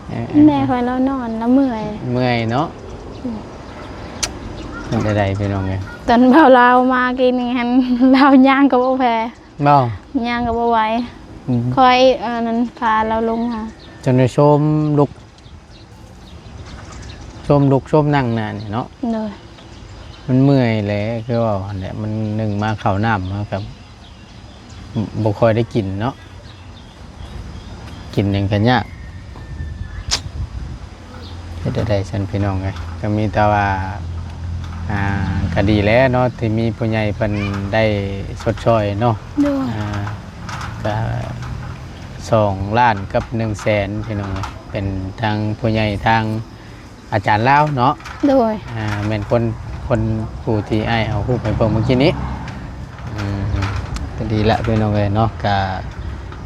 ເອີໆ ແມ່ຂ້ອຍລາວນອນ ລາວເມື່ອຍ. ເມື່ອຍເນາະ. ອືມ ເປັນຈັ່ງໃດພີ່ນ້ອງເອີຍ? ຕອນບ່າວລາວມາກີ້ນີ້ຫັ້ນ ລາວຍ່າງກໍບໍ່ແພ້. ບໍ່? ຍ່າງກໍບໍ່ໄຫວ. ອືມ ຂ້ອຍ ອັນນັ້ນ ພາລາວລົງມາ ຈົນໄດ້ໂຊມລຸກ ໂຊມລຸກໂຊມນັ່ງນະນີ້ເນາະ. ໂດຍ. ມັນເມື່ອຍແຫຼະ ຄືເວົ້າຫັ້ນແຫຼະ ມັນໜຶ່ງມາເຂົ້ານ້ຳ ມັນກໍບໍ່ຄ່ອຍໄດ້ກິນເນາະ ກິນຫຍັງກໍຍາກ. ເຮັດແນວໃດຊັ້ນພີ່ນ້ອງເອີຍ ກໍມີແຕ່ວ່າ ອ່າ ກໍດີແຫຼະເນາະ ທີ່ມີຜູ້ໃຫຍ່ເພິ່ນໄດ້ຊົດຊ່ອຍເນາະ. ໂດຍ. ອ່າ ກໍສອງລ້ານກັບໜຶ່ງແສນພີ່ນ້ອງເອີຍ ເປັນທາງຜູ້ໃຫຍ່ທາງ ອາຈານລາວເນາະ. ໂດຍ. ອ່າ ແມ່ນຄົນ ຄົນຜູ້ທີ່ອ້າຍເອົາຮູບໃຫ້ເບິ່ງເມື່ອກີ້ນີ້. ອືມ ກໍດີລະພີ່ນ້ອງເອີຍເນາະ ກະ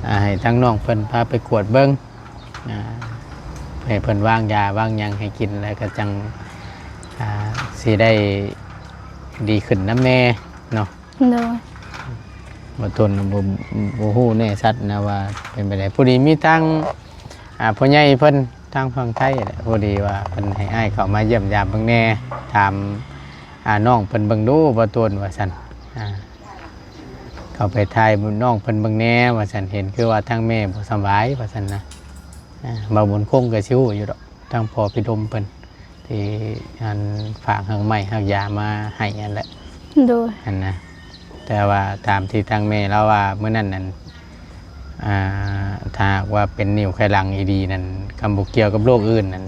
ອ່າ ໃຫ້ທາງນ້ອງເພິ່ນພາໄປກວດເບິ່ງ ອ່າ ໃຫ້ເພິ່ນວາງຢາວາງຫຍັງໃຫ້ກິນ ແລ້ວກໍຈັ່ງ ອ່າ ຊິໄດ້ດີຂຶ້ນນຳແດ່ເນາະ. ໂດຍ. ບໍ່ທົນ ບໍ່ ບໍ່ຮູ້ແນ່ຊັດນະວ່າເປັນໄປໄດ້. ພໍດີມີທາງ ອ່າ ຜູ້ໃຫຍ່ເພິ່ນທາງຝັ່ງໄທແຫຼະ ພໍດີວ່າເພິ່ນໃຫ້ອ້າຍເຂົ້າມາຢ້ຽມຢາມເບິ່ງແດ່ ຖາມ ອ່າ ນ້ອງເພິ່ນເບິ່ງດູ ບໍ່ຕົນ ວ່າຊັ້ນ. ອ່າ ເຂົ້າໄປຖ່າຍນ້ອງເພິ່ນເບິ່ງແດ່ ວ່າຊັ້ນ. ເຫັນຄືວ່າທາງແມ່ບໍ່ສະບາຍ ວ່າຊັ້ນນະ. ອ່າ ບ່າວບຸນຄົງກໍຊິຮູ້ຢູ່ດອກ ທາງພໍ່ພິດົມເພິ່ນ ທີ່ອັນຝາກຮາກໄມ້ຮາກຢາມາໃຫ້ຫັ້ນແຫຼະ. ໂດຍ ຫັ້ນນະ. ແຕ່ວ່າຕາມທີ່ທາງແມ່ລາວວ່າມື້ນັ້ນນັ້ນ ອ່າ ຖ້າຫາກວ່າເປັນນິ້ວໄຂຫຼັງອີ່ດີນັ້ນ ຄຳບໍ່ກ່ຽວກັບໂລກອື່ນນັ້ນ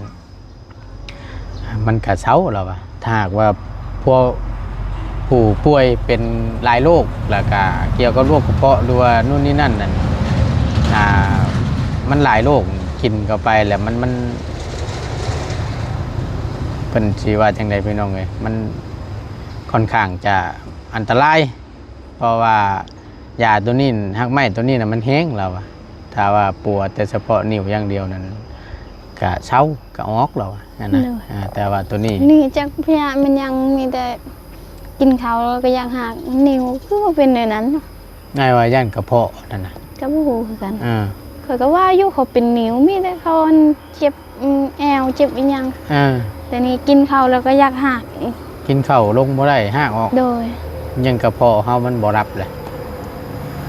ມັນກະເຊົາ ລາວວ່າ. ຖ້າຫາກວ່າພວກຜູ້ປ່ວຍເປັນຫຼາຍໂລກ ແລ້ວກະກ່ຽວກັບໂລກກະເພາະ ຫຼືວ່າໂນ່ນນີ້ນັ້ນນັ້ນ ອ່າ ມັນຫຼາຍໂລກ ກິນເຂົ້າໄປແລ້ວມັນ ມັນ ເພິ່ນຊິວ່າຈັ່ງໃດພີ່ນ້ອງເອີຍ ມັນຄ່ອນຂ້າງຈະອັນຕະລາຍ. ເພາະວ່າຢາໂຕນີ້ ຮາກໄມ້ໂຕນີ້ນະ ມັນແຮງ ລາວວ່າ. ຖ້າວ່າປົວແຕ່ສະເພາະນິ້ວຢ່າງດຽວນັ້ນ ກະເຊົາ ກະອອກ ລາວວ່າ ຫັ້ນນະ. ໂດຍ ອ່າ ແຕ່ວ່າໂຕນີ້ ນີ້ຈັກພະຍາດແມ່ນຫຍັງ ມີແຕ່ກິນເຂົ້າແລ້ວກໍຢາກຮາກ ນິ້ວຄືວ່າເປັນແນວນັ້ນເນາະ. ອ້າຍວ່າຢ້ານກະເພາະນັ້ນນະ ກໍບໍ່ຮູ້ຄືກັນ. ອ່າ ຂ້ອຍກໍວ່າຢູ່ ເຂົາເປັນນິ້ວ ມີແຕ່ເຂົາອັນເຈັບ ອືມ ແອວເຈັບອີ່ຫຍັງ. ອ່າ ແຕ່ນີ້ກິນເຂົ້າແລ້ວກໍຢາກຮາກອີກ ກິນເຂົ້າລົງບໍ່ໄດ້ ຮາກອອກ. ໂດຍ ຍັງກະເພາະເຮົາມັນບໍ່ຮັບແຫຼະ.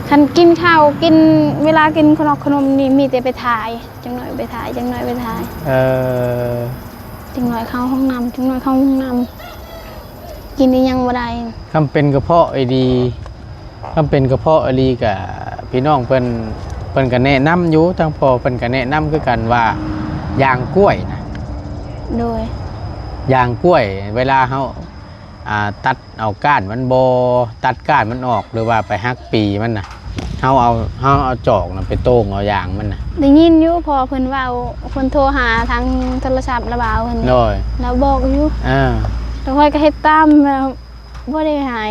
ຄັນກິນເຂົ້າ ກິນ ເວລາກິນຂະໜົມ ຂະໜົມນີ້ ມີແຕ່ໄປຖ່າຍ ຈັກໜ້ອຍໄປຖ່າຍ ຈັກໜ້ອຍໄປຖ່າຍ. ເອີ ຈັກໜ້ອຍເຂົ້າຫ້ອງນ້ຳ ຈັກໜ້ອຍເຂົ້າຫ້ອງນ້ຳ ກິນອີ່ຫຍັງບໍ່ໄດ້. ຄຳເປັນກະເພາະອີ່ດີ ຄຳເປັນກະເພາະອີ່ຫຼີກະ ພີ່ນ້ອງເພິ່ນ ເພິ່ນກະແນະນຳຢູ່ ທາງພໍ່ເພິ່ນກະແນະນຳຄືກັນວ່າ ຢາງກ້ວຍນະ. ໂດຍ ຢາງກ້ວຍ ເວລາເຮົາ ອ່າ ຕັດເອົາກ້ານມັນບໍ່ ຕັດກ້ານມັນອອກ ຫຼືວ່າໄປຫັກປີມັນນະ ເຮົາເອົາ ເຮົາເອົາຈອກນະໄປໂຕ່ງເອົາຢາງມັນນະ. ໄດ້ຍິນຢູ່ ພໍ່ເພິ່ນເວົ້າ ເພິ່ນໂທຫາທາງໂທລະສັບລາວເພິ່ນ. ໂດຍ ລາວບອກຢູ່. ອ່າ ແລ້ວຂ້ອຍກໍເຮັດຕາມ ແລ້ວ ບໍ່ໄດ້ຫາຍ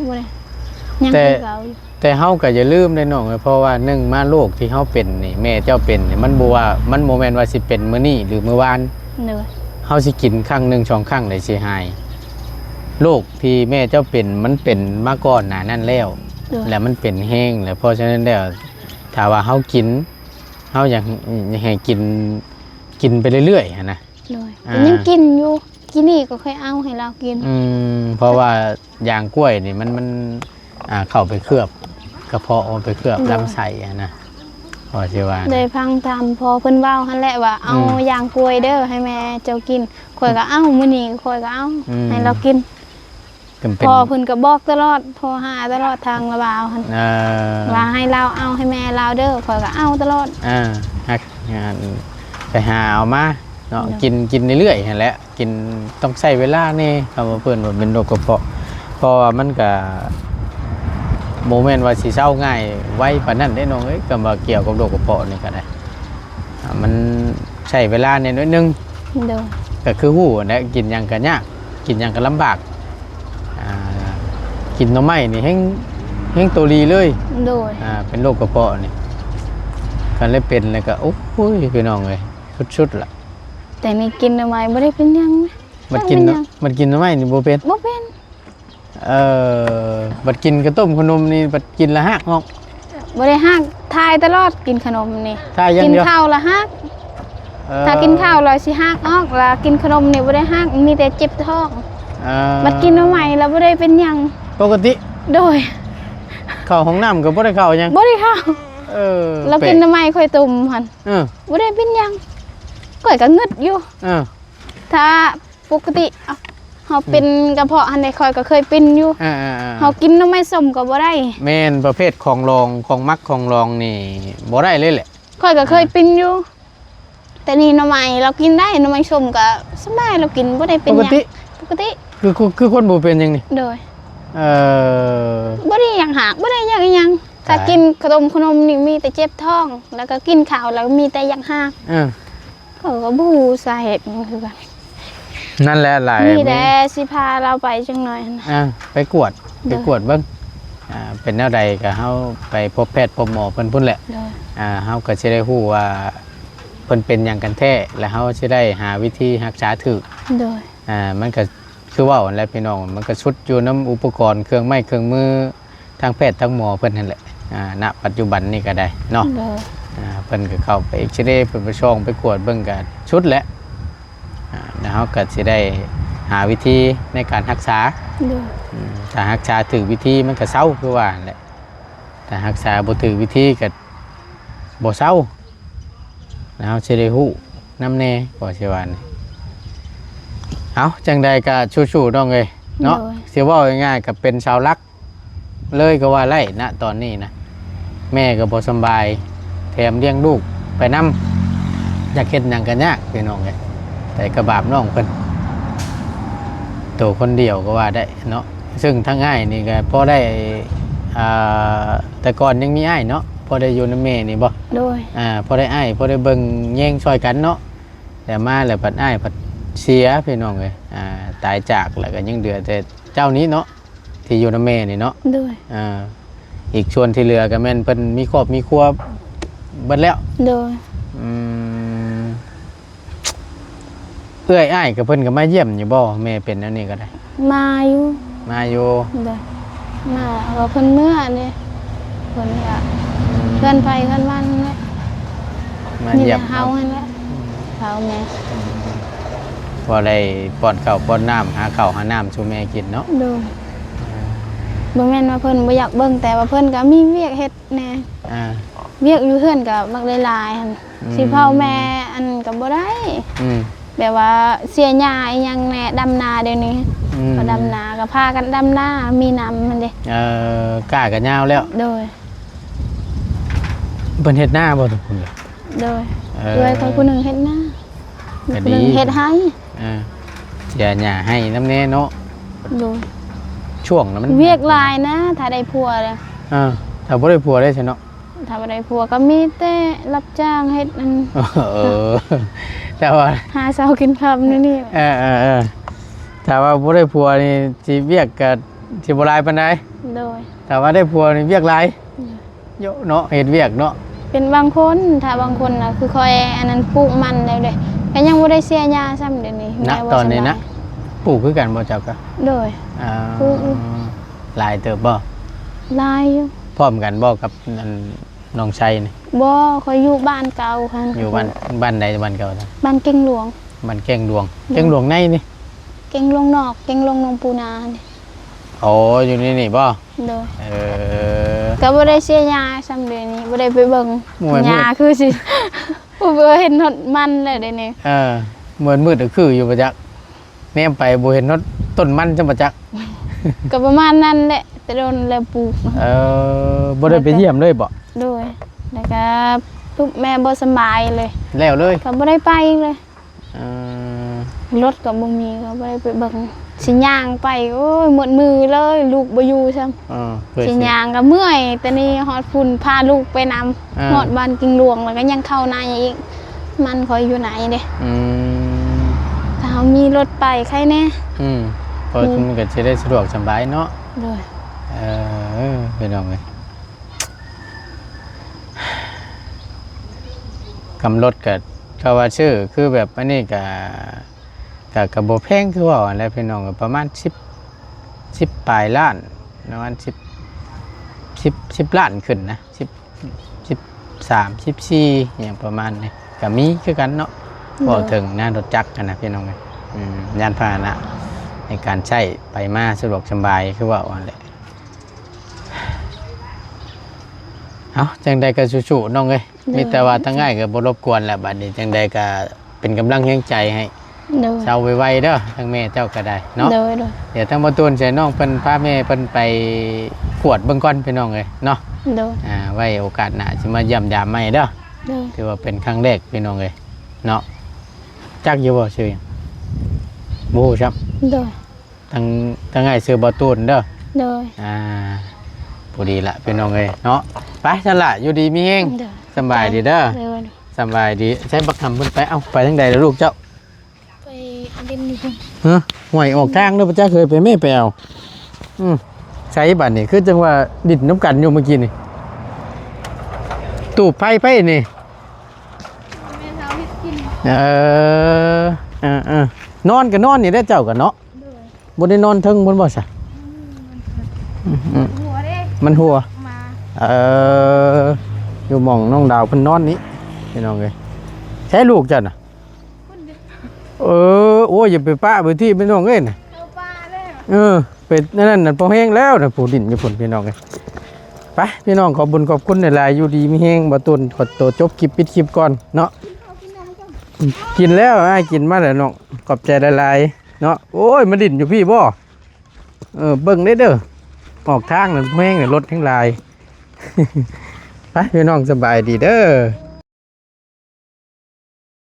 ບໍ່ໄດ້ ຍັງ ແຕ່ ຄືເກົ່າຢູ່. ແຕ່ເຮົາກໍຢ່າລືມເດ້ນ້ອງເອີຍ ເພາະວ່າໜຶ່ງມາໂລກທີ່ເຮົາເປັນນີ້ ແມ່ເຈົ້າເປັນນີ້ ມັນບໍ່ວ່າ ມັນບໍ່ແມ່ນວ່າຊິເປັນມື້ນີ້ ຫຼື ມື້ວານ. ໂດຍ ເຮົາຊິກິນຄັ້ງໜຶ່ງສອງຄັ້ງໄດ້ຊິຫາຍ. ໂລກທີ່ແມ່ເຈົ້າເປັນ ມັນເປັນມາກ່ອນໜ້ານັ້ນແລ້ວ. ໂດຍ ແລ້ວມັນເປັນແຮງ ແລ້ວເພາະສະນັ້ນແລ້ວ ຖ້າວ່າເຮົາກິນ ເຮົາຢາກ ຢາກໃຫ້ກິນ ກິນໄປເລື້ອຍໆຫັ້ນນະ. ໂດຍ ອ່າ ກໍຍັງກິນຢູ່ ກີ້ນີ້ກໍເຄີຍເອົາໃຫ້ລາວກິນ. ອືມ ເພາະວ່າຢາງກ້ວຍນີ້ມັນ ມັນ ອ່າ ເຂົ້າໄປເຄືອບກະເພາະ ເຂົ້າໄປເຄືອບ ໂດຍ ລຳໄສ້ຫັ້ນນະ ພໍຊິວ່າ. ໄດ້ຟັງຕາມພໍ່ເພິ່ນເວົ້າຫັ້ນແຫຼະວ່າ ອືມ ເອົາຢາງກ້ວຍເດີ ໃຫ້ແມ່ເຈົ້າກິນ. ຂ້ອຍກໍເອົາ ມື້ນີ້ຂ້ອຍກໍເອົາ ອືມ ໃຫ້ລາວກິນ. ກໍເປັນ ພໍ່ເພິ່ນກໍບອກຕະຫຼອດ ໂທຫາຕະຫຼອດທາງລາວຫັ້ນ. ເອີ ວ່າໃຫ້ລາວເອົາໃຫ້ແມ່ລາວເດີ ຂ້ອຍກໍເອົາຕະຫຼອດ. ອ່າ ຮັກ ໄປຫາເອົາມາເນາະ. ໂດຍ ກິນ ກິນເລື້ອຍໆຫັ້ນແຫຼະ ກິນ ຕ້ອງໃຊ້ເວລາແດ່. ຄຳວ່າເພິ່ນວ່າເປັນໂລກກະເພາະ ເພາະວ່າມັນກະບໍ່ແມ່ນວ່າຊິເຊົາງ່າຍໄວປານນັ້ນເດ້ນ້ອງເອີຍ. ຄຳວ່າກ່ຽວກັບໂລກກະເພາະນີ້ກໍໄດ້ ອ່າ ມັນໃຊ້ເວລາແດ່ໜ້ອຍໜຶ່ງ. ໂດຍ ກໍຄືຮູ້ຫັ້ນແຫຼະ ກິນຫຍັງກໍຍາກ ກິນຫຍັງກໍລຳບາກ. ອ່າ ກິນໜໍ່ໄມ້ນີ້ແຮງ ແຮງໂຕດີເລີຍ. ໂດຍ ອ່າ ເປັນໂລກກະເພາະນີ້ ຄັນໄດ້ເປັນແລ້ວກໍ ໂອ້ຍ ພີ່ນ້ອງເອີຍ ສຸດໆລະ. ແຕ່ນີ້ກິນໜໍ່ໄມ້ບໍ່ໄດ້ເປັນຫຍັງນະ. ບັດກິນ ຈັກແມ່ນຫຍັງ ບັດກິນໜໍ່ໄມ້ນີ້ບໍ່ເປັນ ບໍ່ເປັນ. ເອີ ບັດກິນກະຕົ້ມຂະໜົມນີ້ ບັດກິນລະຮາກອອກ. ບໍ່ໄດ້ຮາກ ຖ່າຍຕະຫຼອດ ກິນຂະໜົມນີ້ ຖ່າຍຢ່າງດຽວ ກິນເຂົ້າລະຮາກ. ເອີ ຖ້າກິນເຂົ້າລະຊິຮາກອອກ ລະກິນຂະໜົມນີ້ບໍ່ໄດ້ຮາກ ມີແຕ່ເຈັບທ້ອງ. ເອີ ບັດກິນໜໍ່ໄມ້ລະບໍ່ໄດ້ເປັນຫຍັງ ປົກກະຕິ. ໂດຍ ເຂົ້າຫ້ອງນ້ຳກໍບໍ່ໄດ້ເຂົ້າຫຍັງ ບໍ່ໄດ້ເຂົ້າ. ເອີ ລະກິນໜໍ່ໄມ້ຂ້ອຍຕົ້ມຫັ້ນ ເອີ ບໍ່ໄດ້ເປັນຫຍັງ. ຂ້ອຍກໍງຶດຢູ່ ເອີ ຖ້າ ປົກກະຕິ ເຮົາ ເຮົາເປັນ ອືມ ກະເພາະຫັ້ນເດ ຂ້ອຍກໍເຄີຍເປັນຢູ່. ອ່າໆໆ ເຮົາກິນໜໍ່ໄມ້ສົ້ມກໍບໍ່ໄດ້. ແມ່ນ ປະເພດຂອງດອງ ຂອງໝັກຂອງດອງນີ້ບໍ່ໄດ້ເລີຍແຫຼະ. ຂ້ອຍກໍເຄີຍ ອ່າ ເປັນຢູ່ ແຕ່ນີ້ໜໍ່ໄມ້ລາວກິນໄດ້ ໜໍ່ໄມ້ສົ້ມກໍສະບາຍ ລາວກິນບໍ່ໄດ້ເປັນຫຍັງ ປົກກະຕິ ປົກກະຕິ. ຄື ຄື ຄືຄົນບໍ່ເປັນຫຍັງນີ້. ໂດຍ ເອີ ບໍ່ໄດ້ຢາກຮາກ ບໍ່ໄດ້ຢາກອີ່ຫຍັງ. ຕາຍ ຖ້າກິນຂະໜົມ ຂະໜົມນີ້ມີແຕ່ເຈັບທ້ອງ ແລ້ວກໍກິນເຂົ້າແລ້ວມີແຕ່ຢາກຮາກ. ເອີ ຂ້ອຍກໍບໍ່ຮູ້ສາເຫດຫຍັງຄືກັນ. ນັ້ນແຫຼະຫຼາຍ ມີແຕ່ຊິພາລາວໄປຈັກໜ້ອຍຫັ້ນນະ ອ່າ ໄປກວດ ໂດຍ ໄປກວດເບິ່ງ ອ່າ ເປັນແນວໃດກໍເຮົາໄປພົບແພດພົບໝໍເພິ່ນພຸ້ນແຫຼະ. ໂດຍ ອ່າ ເຮົາກໍຊິໄດ້ຮູ້ວ່າເພິ່ນເປັນຫຍັງກັນແທ້ ແລະ ເຮົາຊິໄດ້ຫາວິທີຮັກສາຖືກ. ໂດຍ ອ່າ ມັນກໍຄືເວົ້າຫັ້ນແຫຼະພີ່ນ້ອງ ມັນກໍສຸດຢູ່ນຳອຸປະກອນເຄື່ອງໄມ້ເຄື່ອງມື ທາງແພດທາງໝໍເພິ່ນຫັ້ນແຫຼະ ອ່າ ນະປັດຈຸບັນນີ້ກໍໄດ້ເນາະ. ໂດຍ ອ່າ ເພິ່ນກໍເຂົ້າໄປເອັກຊະເຣ ເພິ່ນໄປສ່ອງໄປກວດເບິ່ງກໍສຸດແຫຼະ. ອ່າ ແລ້ວເຮົາກໍຊິໄດ້ ຫາວິທີໃນການຮັກສາ. ໂດຍ. ອືມ ຖ້າຮັກສາຖືກວິທີມັນກໍເຊົາ ຄືວ່າຫັ້ນແຫຼະ, ຖ້າຮັກສາບໍ່ຖືກວິທີກໍບໍ່ເຊົາ. ແລ້ວເຮົາຊິໄດ້ຮູ້ນຳແດ່ ກໍຊິວ່ານີ້. ເອົາ ຈັ່ງໃດກໍສູ້ໆ ນ້ອງເອີຍເນາະ. ໂດຍ. ຊິເວົ້າງ່າຍໆ ກໍເປັນເສົາຫຼັກເລີຍກໍວ່າໄດ້ນະ ຕອນນີ້ນະ. ແມ່ກໍບໍ່ສຳບາຍ ແຖມລ້ຽງລູກໄປນຳ, ຢາກເຮັດຫຍັງກໍຍາກ ພີ່ນ້ອງເອີຍ. ແຕ່ກໍບາບນ້ອງເພິ່ນ ໂຕຄົນດຽວກໍວ່າໄດ້ເນາະ. ເຊິ່ງທາງອ້າຍນີ້ກໍພໍໄດ້ ອ່າ ແຕ່ກ່ອນຍັງມີອ້າຍເນາະ, ພໍໄດ້ຢູ່ນຳແມ່ນີ້ບໍ່? ໂດຍ. ອ່າ ພໍໄດ້ອ້າຍ ພໍໄດ້ເບິ່ງແຍງຊ່ອຍກັນເນາະ. ແຕ່ມາແລ້ວພັດອ້າຍພັດເສຍ ພີ່ນ້ອງເອີຍ. ອ່າ ຕາຍຈາກແລ້ວກໍຍັງເຫຼືອແຕ່ເຈົ້ານີ້ເນາະ ທີ່ຢູ່ນຳແມ່ນີ້ເນາະ. ໂດຍ. ອ່າ ອີກສ່ວນທີ່ເຫຼືອກໍແມ່ນເພິ່ນມີຄອບມີຄົວເບິດແລ້ວ. ໂດຍ. ອືມ ເອື້ອຍອ້າຍກັບເພິ່ນກໍມາຢ້ຽມຢູ່ບໍ່? ແມ່ເປັນແນວນີ້ກໍໄດ້. ມາຢູ່. ມາຢູ່. ໂດຍ. ມາກໍເພິ່ນເມືອເດ້ ເພິ່ນກໍ ອືມ ເຮືອນໃຜເຮືອນມັນແຫຼະ. ມາຢ້ຽມເຮົາຫັ້ນແຫຼະ ເຖົ້າແມ່ ອືມ ພໍໄດ້ປ້ອນເຂົ້າປ້ອນນ້ຳ ຫາເຂົ້າຫານ້ຳສູ່ແມ່ກິນເນາະ. ໂດຍ. ອ່າ ບໍ່ແມ່ນວ່າເພິ່ນບໍ່ຢາກເບິ່ງ ແຕ່ວ່າເພິ່ນກໍມີວຽກເຮັດແດ່. ອ່າ ວຽກຢູ່ເຮືອນກໍມັກຫຼາຍໆຫັ້ນ. ອືມ ຊິເຝົ້າແມ່ອັນກໍບໍ່ໄດ້. ອືມ ແບບວ່າເສຍຫຍ້າອີ່ຫຍັງແດ່ ດຳນາດຽວນີ້. ອືມ ກໍດຳນາ ກໍພາກັນດຳນາ ມີນ້ຳຫັ້ນເດ້. ເອີ ກ້າກໍຍາວແລ້ວ. ໂດຍ. ເພິ່ນເຮັດນາບໍ່ທຸກຄົນ? ໂດຍ. ເອີ ເອື້ອຍຂ້ອຍຜູ້ໜຶ່ງເຮັດນາ ກໍດີ ຜູ້ໜຶ່ງເຮັດໄຮ່. ເອີ ເສຍຫຍ້າໄຮ່ນຳແດ່ເນາະ. ໂດຍ. ຊ່ວງນັ້ນມັນວຽກຫຼາຍນະ ຖ້າໄດ້ຜົວແລ້ວ. ເອີ ຖ້າບໍ່ໄດ້ຜົວໄດ້ຊັ້ນເນາະ. ຖ້າບໍ່ໄດ້ຜົວກໍມີແຕ່ຮັບຈ້າງເຮັດອັນ ເອີ ແຕ່ວ່າຫາເຊົ້າກິນຄ່ຳນີ້. ເອີໆໆ ຖ້າວ່າບໍ່ໄດ້ຜົວນີ້ ຊິວຽກກໍຊິບໍ່ຫຼາຍປານໃດ. ໂດຍ. ຖ້າວ່າໄດ້ຜົວນີ້ວຽກຫຼາຍ. ໂດຍ. ເຍາະເນາະ ເຮັດວຽກເນາະ. ເປັນບາງຄົນ ຖ້າບາງຄົນນະ ຄືຂ້ອຍອັນນັ້ນ ປູກມັນແລ້ວເດ້ ກໍຍັງບໍ່ໄດ້ເສຍຫຍ້າຊ້ຳ. ດຽວນີ້ນະ ຕອນນີ້ນະ ປູກຄືກັນບໍ່ເຈົ້າກໍ? ໂດຍ. ອ່າ ປູກຢູ່. ຫຼາຍເຕີບບໍ່? ຫຼາຍຢູ່. ພ້ອມກັນບໍ່ກັບອັນ ນ້ອງໄຊນີ້? ບໍ່ ຂ້ອຍຢູ່ບ້ານເກົ່າຫັ້ນ. ຢູ່ບ້ານ ບ້ານໃດ? ບ້ານເກົ່ານະ ບ້ານເກັງຫຼວງ. ບ້ານເກັງຫຼວງ. ໂດຍ. ເກັງຫຼວງໃນນີ້? ເກັງຫຼວງນອກ ເກັງຫຼວງໜອງປູນານີ້. ໂອ້ ຢູ່ໃນນີ້ບໍ່? ໂດຍ. ເອີ ກໍບໍ່ໄດ້ເສຍຫຍ້າຊ້ຳເດນີ້ ບໍ່ໄດ້ໄປເບິ່ງຫຍ້າ ຄືຊິບໍ່ເຫັນຮອດມັນແລ້ວເດນີ້. ເອີ ມືດໆຄືຢູ່ບໍ່ຈັກ ແນມໄປບໍ່ເຫັນຮອດຕົ້ນມັນຊ້ຳບໍ່ຈັກ. ກໍປະມານນັ້ນແຫຼະ ແຕ່ດົນແລ້ວປູກ. ເອີ ບໍ່ໄດ້ໄປຢ້ຽມເລີຍບໍ່? ໂດຍ. ແລ້ວກໍທຸກແມ່ບໍ່ສະບາຍເລີຍ ແລ້ວເລີຍ ກໍບໍ່ໄດ້ໄປເລີຍ. ເອີ ລົດກໍບໍ່ມີ ກໍບໍ່ໄດ້ໄປເບິ່ງ. ຊິຍ່າງໄປ ໂອ້ຍ ໝົດມື້ເລີຍ ລູກບໍ່ຢູ່ຊ້ຳ. ເອີ ຊິຍ່າງກໍເມື່ອຍ ແຕ່ນີ້ຮອດພຸ້ນ ພາລູກໄປນຳ. ເອີ ຮອດບ້ານກິງຫຼວງ ແລ້ວກໍຍັງເຂົ້າໃນອີກ ມັນຂ້ອຍຢູ່ໃນເດ້. ອືມ ຖ້າເຮົາມີລົດໄປໄຄແດ່. ອືມ ເພາະມັນກໍຊິໄດ້ສະດວກສະບາຍເນາະ. ໂດຍ. ເອີ ພີ່ນ້ອງເອີຍ ກຳນົດກໍ ກໍວ່າຊື້ ຄືແບບອັນນີ້ກໍ ກໍ ກໍບໍ່ແພງ ຄືເວົ້າຫັ້ນແຫຼະພີ່ນ້ອງ ກໍປະມານສິບ ສິບປາຍລ້ານ ປະມານສິບ ສິບ ສິບລ້ານຂຶ້ນນະ ສິບ ສິບສາມ ສິບສີ່ ຫຍັງປະມານນີ້ ກໍມີຄືກັນເນາະ. ໂດຍ. ເວົ້າເຖິງນະ ລົດຈັກຫັ້ນນະພີ່ນ້ອງເອີຍ ອືມ ຍານພາຫະນະໃນການໃຊ້ໄປມາສະດວກສະບາຍ ຄືເວົ້າຫັ້ນແຫຼະ. ເອົ້າ ຈັ່ງໃດກໍສູ້ໆ ນ້ອງເອີຍ. ໂດຍ. ມີແຕ່ວ່າທາງອ້າຍກໍບໍ່ລົບກວນແຫຼະ ບັດນີ້ຈັ່ງໃດກໍເປັນກຳລັງແຮງໃຈໃຫ້. ໂດຍ. ເຊົາໄວໆເດີ ທາງແມ່ເຈົ້າກໍໄດ້ເນາະ. ໂດຍໆ. ດຽວທາງບໍ່ຕູນໃຫ້ນ້ອງເພິ່ນພາແມ່ເພິ່ນໄປກວດເບິ່ງກ່ອນ ພີ່ນ້ອງເອີຍເນາະ. ໂດຍ. ອ່າ ໄວ້ໂອກາດໜ້າຊິມາຢ້ຽມຢາມໃໝ່ເດີ. ໂດຍ. ຖືວ່າເປັນຄັ້ງແລກ ພີ່ນ້ອງເອີຍເນາະ. ຈັກຢູ່ບໍ່ຊື່ຫຍັງ? ບໍ່ຮູ້ຊ້ຳ. ໂດຍ. ທາງ ທາງອ້າຍຊື່ບໍ່ຕູນເດີ. ໂດຍ. ອ່າ ພໍດີລະ ພີ່ນ້ອງເອີຍເນາະ. ໄປຊັ້ນລະ ຢູ່ດີມີແຮງ. ໂດຍ. ສະບາຍດີເດີ. ໂດຍ. ສະບາຍດີ. ໃຊ້ບັກຫຳເພິ່ນໄປ ເອົ້າ ໄປທາງໃດລະລູກເຈົ້າ? ໄປຫຼິ້ນຢູ່. ຮະ? ຫ້ວຍ ອອກທາງເດີ ບໍ່ຈັກເຄີຍໄປແມ່ໄປເອົາ. ອືມ ໃສບາດນີ້ ຄືຈັ່ງວ່າຫຼິ້ນນຳກັນຢູ່ມື້ກີ້ນີ້. ຕູບໄຟໄປນີ້. ແມ່ເຮົາເຮັດກິນ. ເອີ ເອີໆ ນອນກໍນອນນີ້ແຫຼະເຈົ້າກໍເນາະ. ໂດຍ. ບໍ່ໄດ້ນອນເທິງພຸ້ນບໍ່ຊະ? ອືມ ອືມ ມັນຫົວເດ້ ມັນຫົວ ມາ. ເອີ ຢູ່ໝ່ອງນ້ອງດາວເພິ່ນນອນນີ້ ພີ່ນ້ອງເອີຍ. ໃສລູກເຈົ້ານະ? ພຸ້ນເດ້. ເອີ ໂອ້ຍ ຢ່າໄປປະໄປທີ່ພີ່ນ້ອງເອີຍນະ ເຂົ້າປ່າແລ້ວ ເອີ ໄປນັ້ນນັ້ນພໍແຮງແລ້ວນະ ຜູ້ດິນຢູ່ພຸ້ນພີ່ນ້ອງເອີຍ. ໄປພີ່ນ້ອງ ຂອບບຸນຂອບຄຸນຫຼາຍໆ ຢູ່ດີມີແຮງ ບ່າວຕູນຂໍໂຕຈົບຄລິບ ປິດຄລິບກ່ອນເນາະ. ກິນແລ້ວ ອ້າຍກິນມາແລ້ວນ້ອງ ຂອບໃຈຫຼາຍໆເນາະ. ໂອ້ຍ ມາຫຼິ້ນຢູ່ພີ້ບໍ່? ເອີ ເບິ່ງເດີ້ ອອກທາງນັ້ນແຮງ ລົດແຮງຫຼາຍ. ໄປພີ່ນ້ອງ ສະບາຍດີເດີ້.